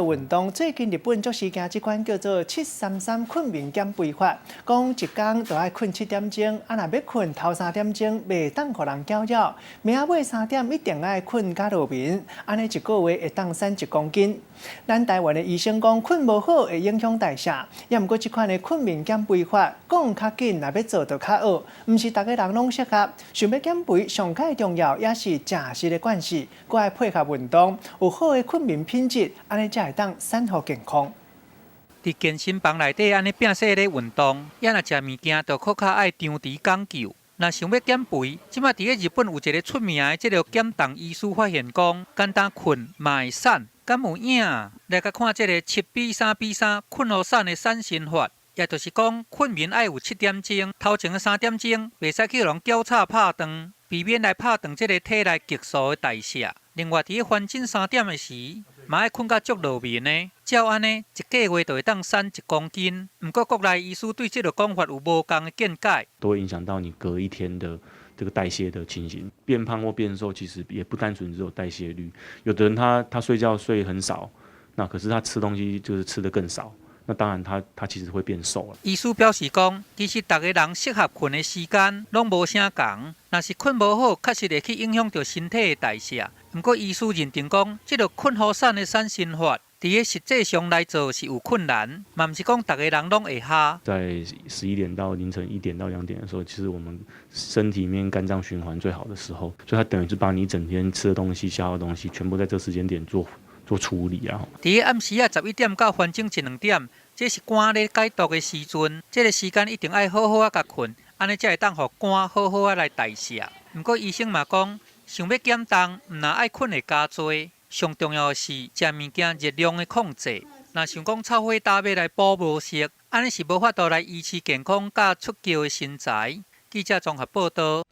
運動最近日本足時行這款叫做733睏眠減肥法，講一工都愛睏7點鐘，啊若欲睏頭3點鐘，袂當予人攪擾，暝仔尾3點一定愛睏佮落眠，按呢一個月會當瘦1公斤。咱台灣的醫生講，睏無好會影響代謝，也毋過這款的睏眠減肥法講較緊，若欲做就較僫，毋是逐个人攏適合。想欲減肥，上蓋重要也是食食的關係，閣愛配合運動，有好的睏眠品質，按呢才會當瘦予健康。佇健身房內底按呢拚勢咧運動，也若食物件，就閣較愛張持講究。若想欲減肥，這馬佇咧日本有一个出名的這个減重醫師發現講，簡單睏嘛會瘦，敢有影？來共看這个7比3比3睏予瘦的瘦身法，也就是講，睏眠愛有7點鐘，頭前的3點鐘袂使去予人攪吵拍斷，避免來拍斷這个體內激素的代謝。另外，佇咧黃金3點的時，嘛愛睏甲足落眠的，照按呢一個月就會當瘦1公斤。毋過國內醫師對這个講法有無仝的見解，都會影響到你隔一天的這個代謝的情形。變胖或變瘦，其實也不單純只有代謝率。有的人他睡覺睡很少，那可是他吃東西就是吃得更少。那當然他其實會變瘦了。醫師表示講，其實逐個人適合睏的時間攏無啥仝，若是睏無好，確實會去影響著身體的代謝。毋過醫師認定講，這个睏予瘦的瘦身法，佇咧實際上來做是有困難，嘛毋是講逐个人攏會效。在11點到凌晨1點到2點的時候，其實我們身體裡面肝臟循環最好的時候，所以它等於是把你一整天吃的東西、消耗的東西，全部在這個時間點做處理啊。佇咧暗時仔11點到翻整一兩點，這是肝咧解毒的時陣，這个時間一定愛好好仔共睏，按呢才會當予肝好好仔來代謝。毋過醫生嘛講，想欲減重，毋但愛睏會加濟，上重要的是食物件熱量的控制。若想講臭火焦欲來補無色，按呢是無法度來維持健康佮出嬌的身材。記者綜合報導。